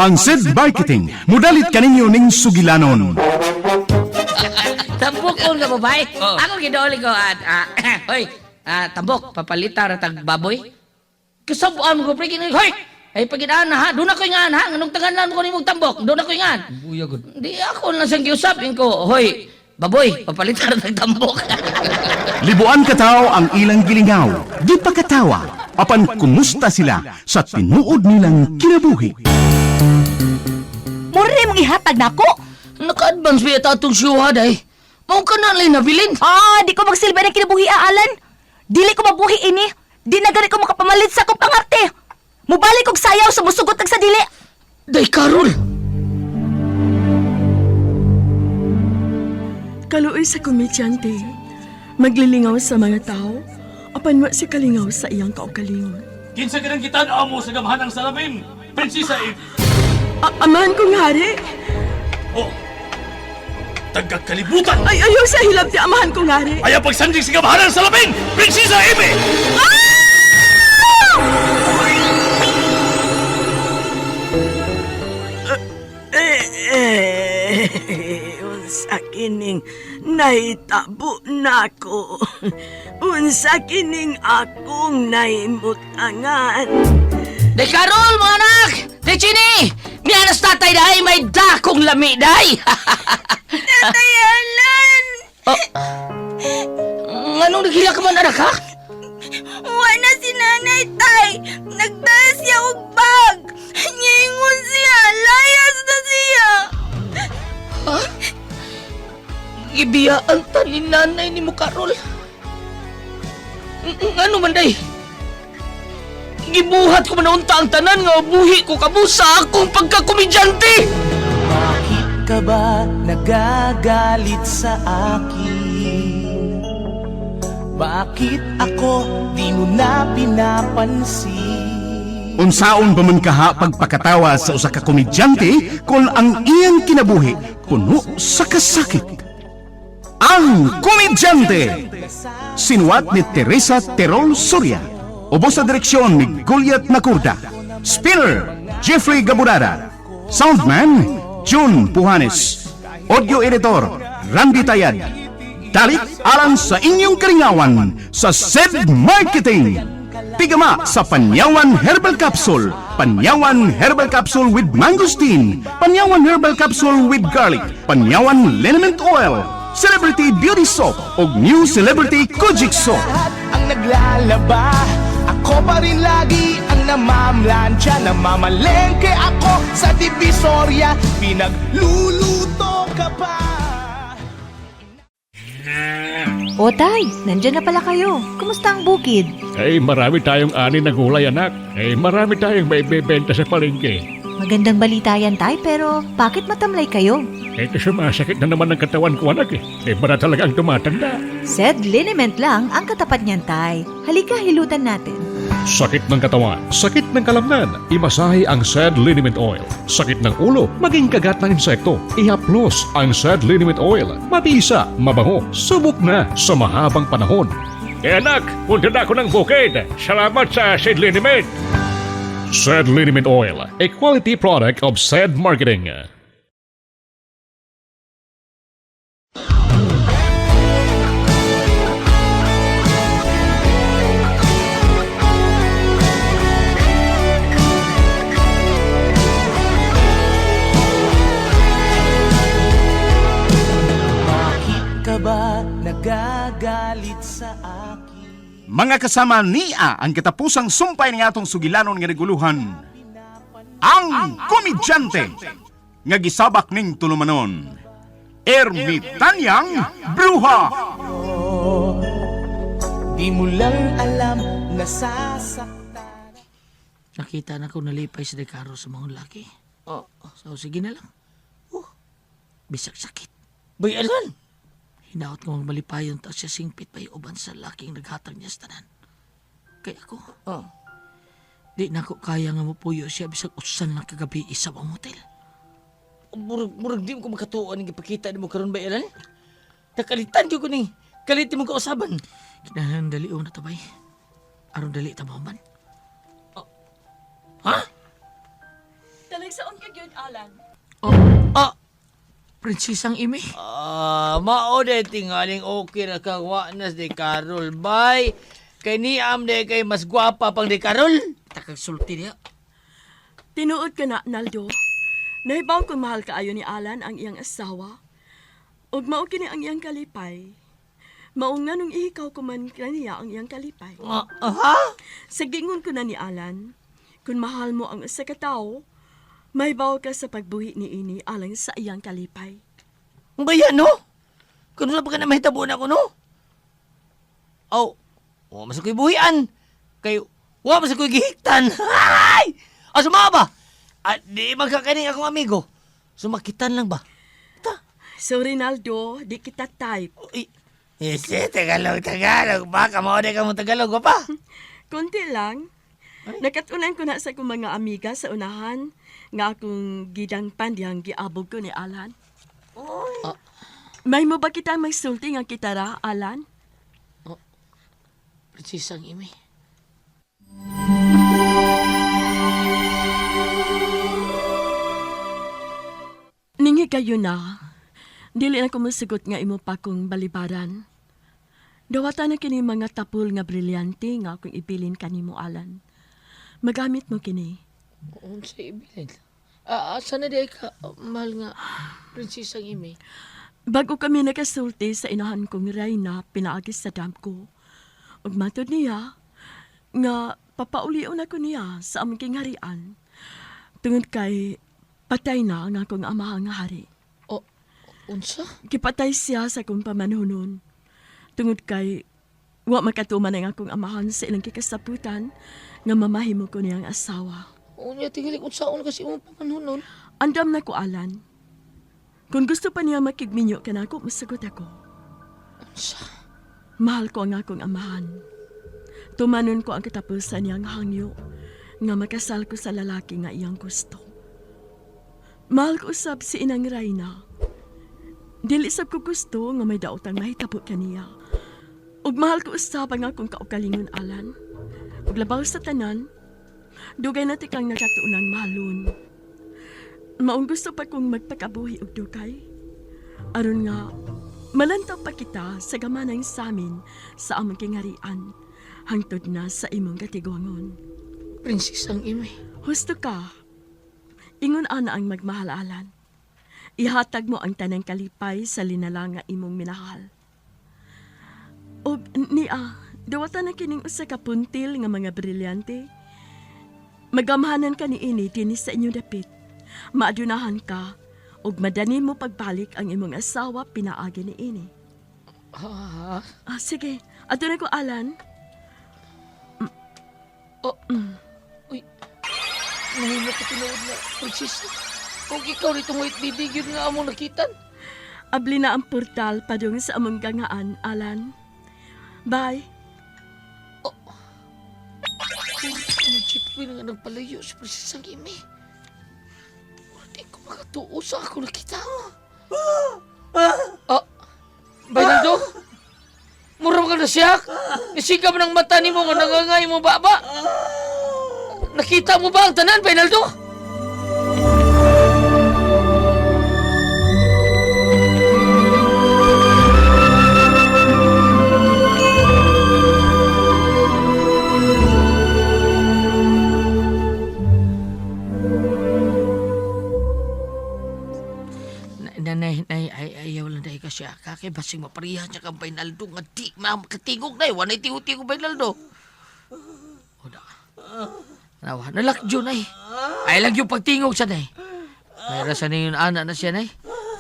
Ang SED Marketing, mudalit kaninyo ning sugilanon. Tambok ko nga babae. Ako gidooli ko at hoy, tambok papalita ra tag baboy. Kasabuan ko pre kini hoy. Ay pagidaan na ha, doon ako ingan ha, nganong tangan ko nimong tambok, doon ako ingan. Buya gud. Di ako lang siyang giusap ko, hoy, baboy, papalita ra tag tambok. Libuan kataw ang ilang gilingaw, di pa katawa, apan kumusta sila sa tinuod nilang kinabuhi. Mura mong ihatag nako. Naka-advance ba yata atong siyuha day? Mao ka na lang nabilin. Ah, di ko magsilbi ng kinabuhi Alan. Dili ko mabuhi ini. Di na gani ko makapamalit sa akong pangarte. Mubalik og sayaw sa musugot ag sa dili. Day Karol. Kaluoy sa komedyante. Maglilingaw sa mga tao, apan wa si kalingaw sa iyang kaugalingon. Kinsa ka nang gitan-aw mo sa gamhan ng salamin, Prinsesa Eve? Amahan kong hari! Oh, tagakalibutan! Ay, ayaw sa hilabti, amahan kong hari! Ayaw pagsanding sa gamhan ng salamin, Prinsesa Eve! Eh, unsa kining nahitabo nako. Unsa kining akong nahimutangan. Day Karol, mga anak! Day Chini! Mianas tatay day, may dakong lami day! Tatay Alan! Oh. Nganong naghila ka man anak ha? Wa na si nanay tay. Nagdala siya og bag. Niingon siya, layas na siya. Gibiyaan ta ni nanay ni mo Karol. Ngano man day? Gibuhat ko man unta ang tanan nga buhi ko kamo sa akong pagkakomedyante! Bakit ka ba nagagalit sa akin? Bakit ako di mo na pinapansin? Unsaon ba man kaha pagpakatawa sa usa ka komedyante kung ang iyang kinabuhi puno sa kasakit? Ang Komedyante! Sinuwat ni Teresa Terol Soria. Ubos sa direksyon ni Goliath Nakurda. Spinner, Jeffrey Gaburara. Soundman, June Puhanes. Audio editor, Randy Tayad. Dalit alang sa inyong karingawan sa SED Marketing. Tigama sa Panyawan Herbal Capsule, Panyawan Herbal Capsule with Mangosteen, Panyawan Herbal Capsule with Garlic, Panyawan Liniment Oil, Celebrity Beauty Soap ug New Celebrity Kojic Soap. Lahat ang naglalaba, ako pa rin lagi ang namamlansya. Namamalengke ako sa Divisoria, pinagluluto ka pa. O tay, nandyan na pala kayo. Kumusta ang bukid? Eh, marami tayong ani na gulay, anak. Eh, marami tayong maibebenta sa palengke. Magandang balita yan tay, pero bakit matamlay kayo? Eh, kasi sumasakit na naman ang katawan ko, anak eh. Eh, bara talaga ang tumatanda. Said liniment lang ang katapat niyan tay. Halika, hilutan natin. Sakit ng katawan, sakit ng kalamnan, imasahe ang Sad Liniment Oil. Sakit ng ulo, maging kagat ng insekto, ihaplos ang Sad Liniment Oil. Mabisa, mabango, subok na sa mahabang panahon. Eh anak, punta na ako ng bukid. Salamat sa Sad Liniment. Sad Liniment Oil, a quality product of Sad Marketing. Bakit ka ba nagagalit sa akin? Mga kasama niya ang katapusang sumpay ng atong sugilanon nga naguluhan. Ang komedyante nga gisabak ning tulumanon. Ermitanyang Bruha. Di mo lang alam nasasaktan. Nakita na ko nalipay si Dekaro sa mga laki. Oh. So sige na lang. Oh, bisag sakit. Bay Alan. Hinaot ko magmalipayon ta siya singpit pa uban sa laking naghatag niya sa tanan. Kaya ako, Oh. di na ko kaya nga mapuyo siya bisag usan lang kagabi isa ang motel. Murag murag di ko makatuon ning gipakita nimo karon Bay Alan. Nakalitan gyud ko ning kalit mo kausaban. Kinahanglan dali na tabay. Aron dali ta mahuman. Ha? Igsaon ka gyud, Alan. Oh, Ah, prinsesang Ime. Ah, mao day tingaling okay ra ka wa na si Carol. Bay. Kay niam day kay mas gwapa pang di Carol. Takag sulti niya. Tinuod ka na, Naldo. Nahibaw kung mahal kaayo ni Alan ang iyang asawa. Ug mao kini ang iyang kalipay. Mao nga nung ihikaw ko man kaniya ang iyang kalipay. Ah, aha? Sa gingon ko na ni Alan, kung mahal mo ang usa ka tawo, mahibaw ka sa pagbuhi ni ini alang sa iyang kalipay. Ang bayan, no? Kung sa pa ka na mahitabo na ako, no? Aw, wa man sa ko'y buhian. Kay, wa man sa ko'y gihiktan. Ay! Ah, sumama ba? Ah, di magkakaning akong amigo. Sumakitan lang ba? So, Rinaldo, di kita type. Uy, eh, Tagalog, Tagalog. Baka mauna ka mo Tagalog, pa. Konti lang. Nakatunan ko na sa akong mga amiga sa unahan nga akong gidangpan dihang giabog ko ni Alan. Ah. May mo ba kitang magsulti nga kitara, Alan? Prinsesang Ime. Ningi kayo na. Dili na ko mosugot nga imo pa kong balibaran. Dawatan na kini mga tapol nga brilyante nga akong ibilin kanimo, Alan. Magamit mo kini. Unsa ibilin? Ah, asa na di ka, mahal nga, prinsesang Ime. Bago kami nakasulti sa inahan kong reyna, pinaagi sa dam ko. Ug matod niya, nga papaulion ako niya sa among kingharian. Tungod kay patay na ang akong ama nga hari. O, unsa? Gipatay siya sa akong pamanhunon. Tungod kay wa makatuman ang akong amahan sa ilang kikasaputan nga mamahimo ko niyang asawa. Unya, tingali, unsaon kasi imong pamanhunon? Andam na ko, Alan. Kung gusto pa niya makigminyo ka na ako, masagot ako. Unsa? Mahal ko ang akong amahan. Tumanon ko ang katapusan niyang hangyo nga makasal ko sa lalaki nga iyang gusto. Mahal ko usab si Inang Reyna. Dili sab ko gusto nga may daotang mahitabo kaniya. Ug mahal ko usab ang akong kaugalingon, Alan. Ug labaw sa tanan, dugay na tikang nakatuunang mahalon. Maong gusto pa kong magpakabuhi og dugay. Aron nga, malantaw pa kita sa gamanang samin sa among kingharian, hangtod na sa imong katiguangon. Prinsesang Ime. Husto ka. Ingon ana ang magmahalalan. Ihatag mo ang tanang kalipay sa linala nga imong minahal. Og niya, dawatan na kining usa ka puntil nga mga brilyante. Magamhanan ka niini dinhi sa inyong dapit. Maadunahan ka ug madani mo pagbalik ang imong asawa pinaagi niini. Ah, Ah, sige. Ato na ko, Alan. oh, uy, nahimo ko tinuod na, prinsesa. Kung ikaw nitong wait didig yun nga among nakitan. Abli na ang portal padung sa among gangaan, Alan. Bye. Ano chip nga nagpalayo si Prinsesang Ime. Hindi ko makatuo sa ako nakita. Ah, Baynaldo? Mura ka na siya? Nisiga mo ng mata ni mo nga nangangay mo baba. Nakita mo ba ang tanan, Baynaldo? Nanay, nay, ay, ayaw lang dahil ka siya. Kaki, basing maparihan siya kang Baynaldo nga di makatigog na eh. Wanay tigog-tigog Baynaldo. O na. Nawa, nalakjo na eh. Ay lang yung pagtingog siya na eh. May rasa na yun, ana na siya na eh.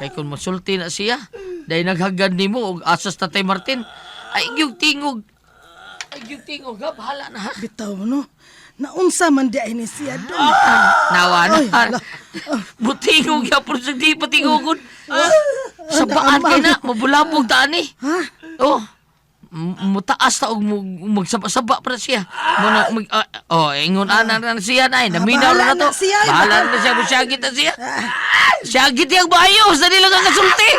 Kay kung masulti na siya, dahil naghagad ni mo, og asas Tatay Martin, ay yung tingog. Ay yung tingog, ha? Bahala na ha. Bitaw no. Naunsa man di ay ni siya doon. Nawa na. Ay, hala. Butingog yapon sa di patingogon. Sa baan kay na, mabulabog taan eh. Ha? Oh. Mutaas ta og magsaba-saba pa na siya. Muna mag oh, ingon ana na siya na eh. Naminaw bahala na to. na siya, eh, Bahala na siya, musyagit na siya. Syagit yang bayo, sa nila ka kasulti.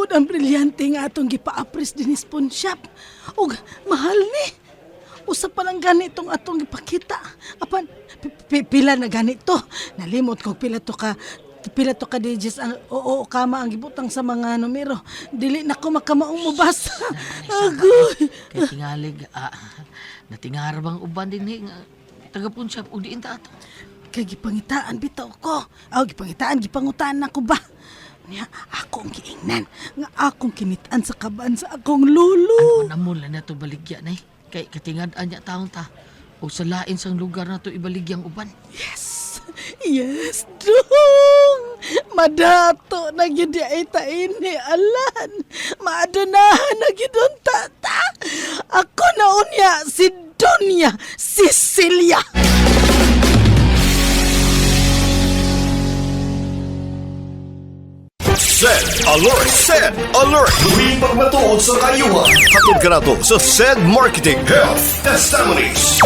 Tungod ang brilyante nga atong gipaapres din pawn shop. Ug mahal ni. Usa pa lang ganitong atong gipakita. Apan pila na ganito. Nalimot ko pila to ka digits ang oo kama ang gibutang sa mga numero. Dili na ko makamaong mobasa. Agoy. Kay tingalig, natingara bang uban din eh, nga taga-pawn shop, o diin ta ato. Kay gipangitaan bitaw ko. Aw gipangitaan gipangutaan na ko ba. Niya ako ang giingnan nga akong kinitan sa kaban sa akong lulo. Ano mo lang na to baligya na eh. Kay katingad-an niya taong ta. O sa lain sang lugar na to ibaligyang uban. Yes! Yes, dong! Madato na gyud di ay taini, alan. Maadunahan na gyud ang tata. Ako na unya si Donya Cecilia. Send alert! Send alert! Tuwing pagmatuod sa kayuhan. Hatod ka na to sa Send Marketing Health Testimonies.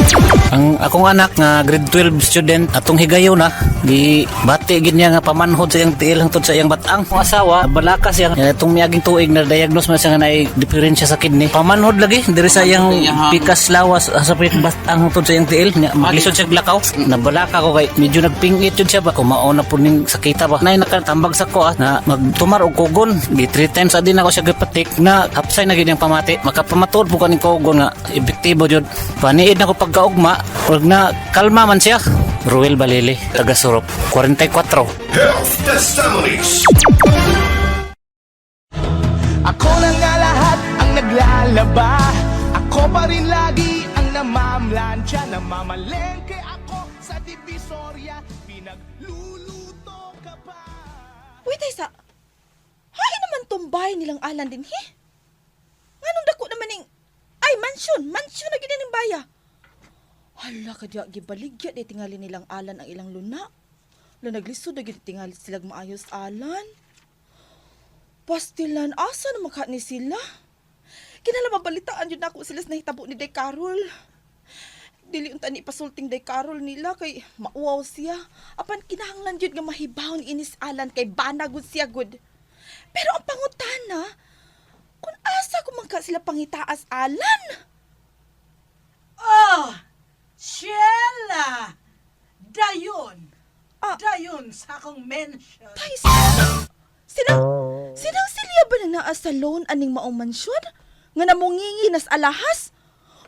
Ang akong anak nga grade 12 student atong higayon na gi bati gid niya nga pamanhod sa iyang tiil hangtod sa iyang batang. Ang asawa balaka siya itong miaging tuig na diagnose man siya nga naay diferensya sa kidney. Pamanhod lagi diri sa iyang pikas lawas sa batang hangtod sa iyang tiil. Nya, maglisod siya glakaw. Nabalaka ko kay medyo nagpingit yun siya ba kumao na po ning sakita ba. Nay nakatambag sa ko na magtumar og kugon. Gi 3 times adin ako siya gipatik na hapsay na gid ang pamati. Makapamatuod po kaning kugon nga epektibo jud. Paniid na ko pagkaugma ug na kalma man siya. Ruel Balili, taga Surop, 44. Health Testimonies. Ako na nga lahat ang naglalaba. Ako pa rin lagi ang namamlansya. Namamalengke ako sa Divisoria. Pinagluluto ka pa. Uy, Taysa. Hain naman tumbay nilang alan din, he? Nganong dako naman ning... Ay, mansyon! Mansyon na gid ning baya. Hala ka diya, gibaligya di tingali nilang alan ang ilang luna. Hala, naglisod na gid tingali silag maayos alan. Pastilan, asa na maka ni sila? Kinala mabalitaan yun ako sila sa nahitabo ni Day Carol. Dili unta ni pasulting Day Carol nila kay mauwaw siya. Apan kinahanglan yun nga mahibawon inis alan kay bana gud siya gud. Pero ang pangutana, kung asa ko man ka sila pangitaas alan? Oh, Sheila! Dayon! Dayon sa akong mention. Tay, sinang, sinang silya ba na naa sa loan aning maong mansyon? Nga namungingi nas alahas?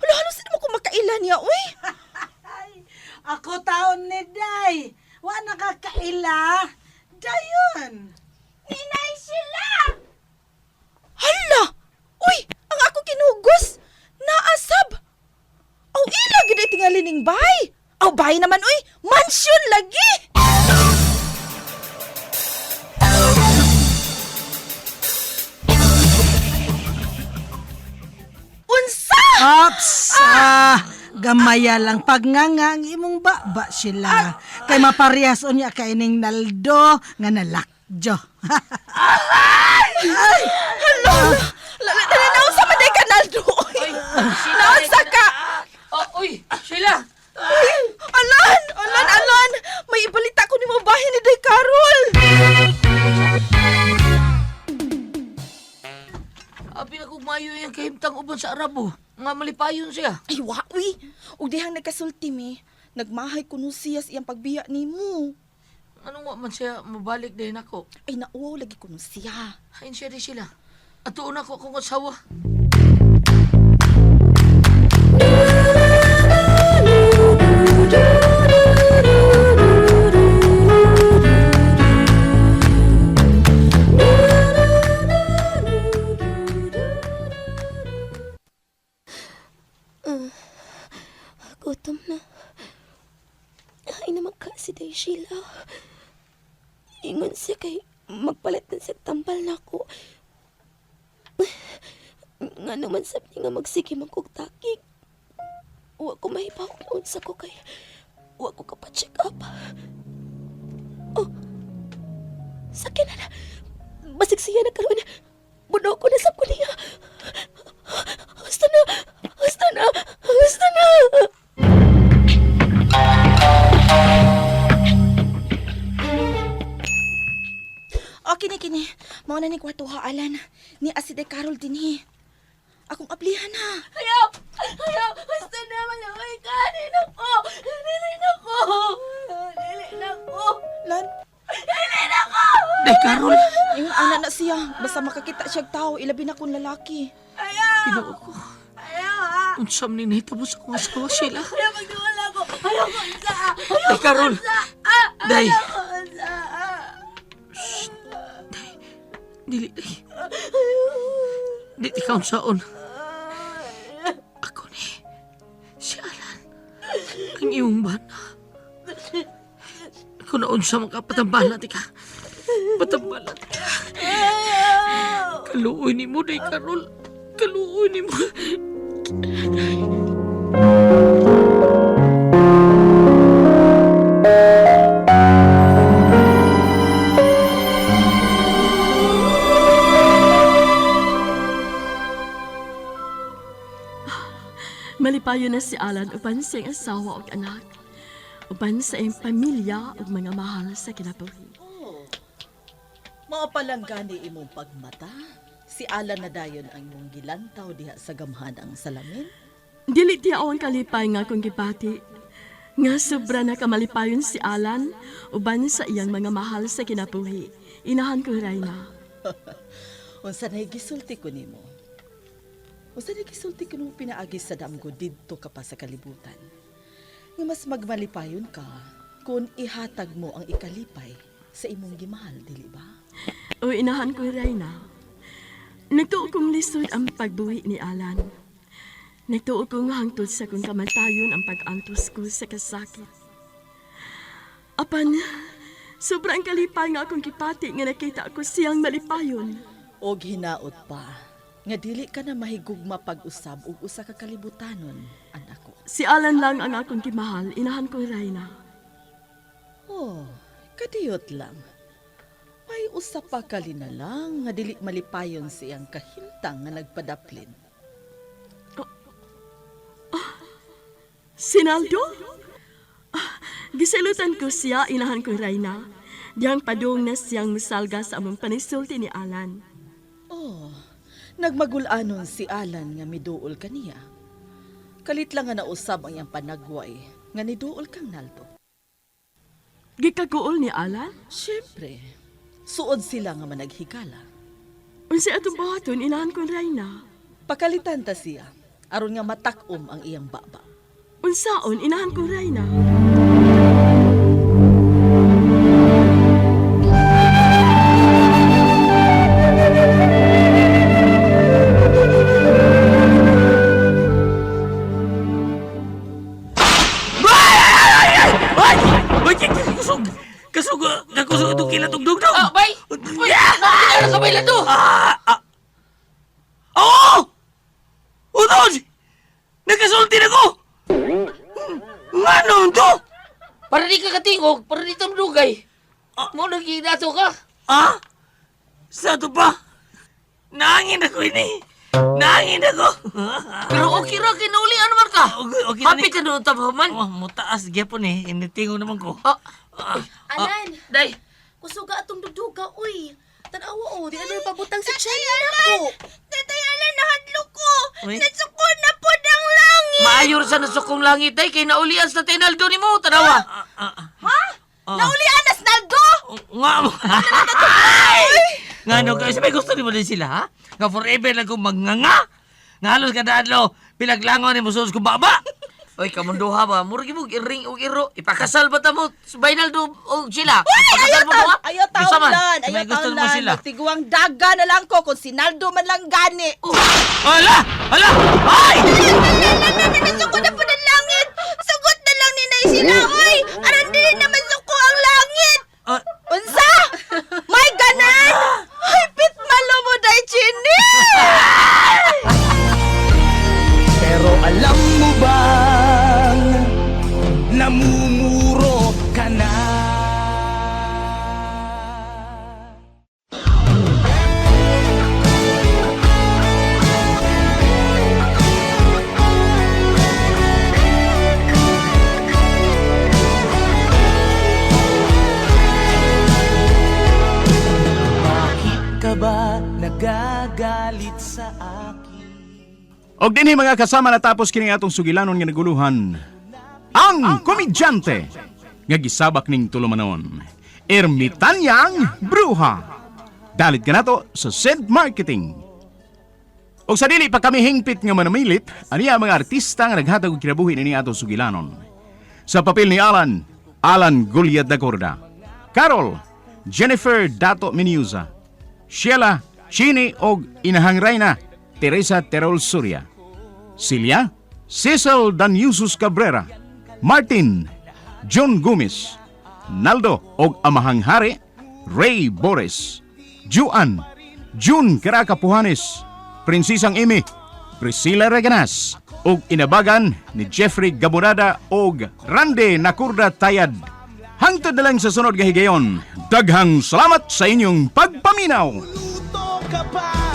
Hala, halos hindi mo ko makaila niya, uy! Ay, ako taon ni Day. Wa nakakaila. Dayon! Ninay sila! Hala! Uy! Ang ako kinugos! Naasab! Aw, ila gid ay tingali ning bay! Aw, bay naman, uy! Mansyon lagi! Unsa! Ops! Gamaya lang pagnganga ang imong baba sila. Kay maparehas unya kay ning Naldo nga nalakjo. Ay! Hala! Lala, dali na unsa man day ka, Naldo! Uy! Naunsa ka! Oh, uy, Sheila! Uy! Alan! Alan! Alan! May ibalita ko ni mo bahin ni Day Carol! Abi na kung mayo yung kahimtang uban sa Arabo. Nga malipayon siya. Ay, wa, uy! Ug dihang nagkasulti mi, nagmahay kuno siya sa iyang pagbiya nimo. Anong wa man siya mabalik din ako? Ay, nauwaw lagi kuno siya. Hain siya di sila. Atuon ako akong asawa. Gutom na. Ay naman ka si Day Sheila. Ingon siya kay magpalit na sa tambal na ako. Nga naman sabi niya nga magsige man kog takik. Wa ko mahibaw kung unsa ko kay wa ko kapa-check up. Oh, sakya na na. Basig siya na karon. Buno ko na sab ko niya. Hasta na. Hasta na. Hasta na. O, kini, kini. Mao Mao na ni kwarto ha, Alan. Ni asi Day Carol dinhi. Akong ablihan ha. Ayaw! Ayaw! Basta na malaway ka! Dili na ko! Dili na ko! Dili na ko! Lan, Dili na ko! Day Carol! Yung ana na siya, basta makakita siya tao, ilabi na kong lalaki. Ayaw! Ginoo ko. Ayaw ha! Unsam ni nahitabo sa akong asawa, Sheila. Ayaw magdumala ko! Ayaw ko unsa! Ayaw Day Carol! Day! Ayaw ko unsa! Day! Dili, day. Di ikaw unsaon. Ako ni, si Alan, ang iyong bana. Ako na unsa makapatambala ti ka. Patambala ti ka. Kaluoy ni mo, Day Carol. Kaluoy ni mo. Malipayon na si Alan uban sa iyang asawa ug anak. Uban sa iyang pamilya ug mga mahal sa kinabuhi. Oh. Mao palang gani imong pagmata. Si Alan na dayon ang imong gilantaw diha sa gamhan ang salamin. Dili tiyaw ang kalipay nga akong gibati. Nga sobra na kamalipayon si Alan uban sa iyang mga mahal sa kinabuhi. Inahan ko, Rayna. Unsa na gisulti ko nimo? Unsa na gisulti ko nung pinaagi sa damgo didto ka pa sa kalibutan? Nga mas magmalipayon ka kung ihatag mo ang ikalipay sa imong gimahal, dili ba? O inahan ko, Rayna. Nagtuo kong lisod ang pagbuhi ni Alan. Nagtuo kong hangtod sa kong kamatayon ang pag-antos ko sa kasakit. Apan, sobrang kalipay nga akong kipati nga nakita ko siyang malipayon. Og hinaot pa nga dili ka na mahigugma pag-usab og usa ka kalibutanon, anak ko. Si Alan lang ang akong gimahal, inahan ko, Rayna. Oh, kadiyot lang. May usa pa kalina lang nga dili malipayon siyang kahimtang nga nagpadaplin. Sinaldo? Ah, gisalutan ko siya, inahan ko, Rayna. Diyang padung na siyang musalga sa among panisulti ni Alan. Oh, nagmagulanon si Alan nga miduol kaniya. Kalit lang nga nausab ang iyang panagway nga niduol kang Naldo. Gikaguol ni Alan? Siyempre, suod sila nga managhigala. Unsay atong buhaton, inahan ko, Rayna. Pakalitan ta siya aron nga matakom ang iyang baba. Unsaon, inahan ko, Rayna. Ay! Ay! Kusog! Kusog! Kakusog itong kilatong dugdog! Ah, bay! Uy, nakakilala ka bay lato? Ah! Ah! Oo! Utod! Nakasulti na ko! Nga noon to? Para di ka katingog, para di tamdugay. Mo naginato ka. Ah? Sa to pa? Naangin ako ini! Naangin ako! Pero okay ra kinuli ano man ka. Okay, okay na Happy ni. ka noon tabaman. Oh, mutaas gyapon eh. Initingo naman ko. Ah, Alan, day. kusuga atong dugduga, uy. Tanawa o, di na pabutang si Chenny na ko. Tatay Alan, nahadlok ko. Uy. Natsukon na po ang langit. Maayor sa nasukong langit day kay naulian sa Tenaldo nimo tanawa. Ha? Naulian na Naldo! Nga mo. Nga no, kasi may gusto ni mo din sila, ha? Nga forever lang kong magnganga. Nga halos kada adlaw, pinaglangon ni mo sus kong baba. Oy, kamunduha ba? Murag mo iring og iro. Ipakasal ba ta mo sa Bainaldo og sila? Uy, ayaw Ipakasal mo taon, ba? ayaw taon Unsa man? lan, May ayaw gusto taon mo lan. sila. Magtiguang daga na lang ko kung sinaldo man lang gani. Hala! Hala! Ay! Nasuko na po ng langit! Sugot na lang ni Nay sila, oy! Aron dili naman suko ang langit! Ah, Unsa? May ganan! Ay, pit malo mo, Day Chini! Pero alam mo bang namumuro ka na? Og dinhi, mga kasama, natapos kini atong sugilanon nga naguluhan. Ang Komedyante nga gisabak ning tulumanon. Ermitanyang Bruha. Dalit ka nato sa Send Marketing. Og sa dili pa kami hingpit nga manamilit, aniya ang mga artista nga naghatag og kinabuhi nini atong sugilanon. Sa papel ni Alan, Alan Gulyad Dacorda. Carol, Jennifer Dato Miniusa. Sheila, Chini og Inahang Reyna, Teresa Terol Surya. Celia, Cecil Danyusus Cabrera. Martin, John Gomez. Naldo og Amahang Hari, Ray Boris. Juan, June Caraca Puhanes. Prinsesang Amy, Priscilla Reganas. Og inabagan ni Jeffrey Gabonada og Randy Nakurda Tayad. Hangtod na lang sa sunod nga higayon. Daghang salamat sa inyong pagpaminaw. Luto ka pa.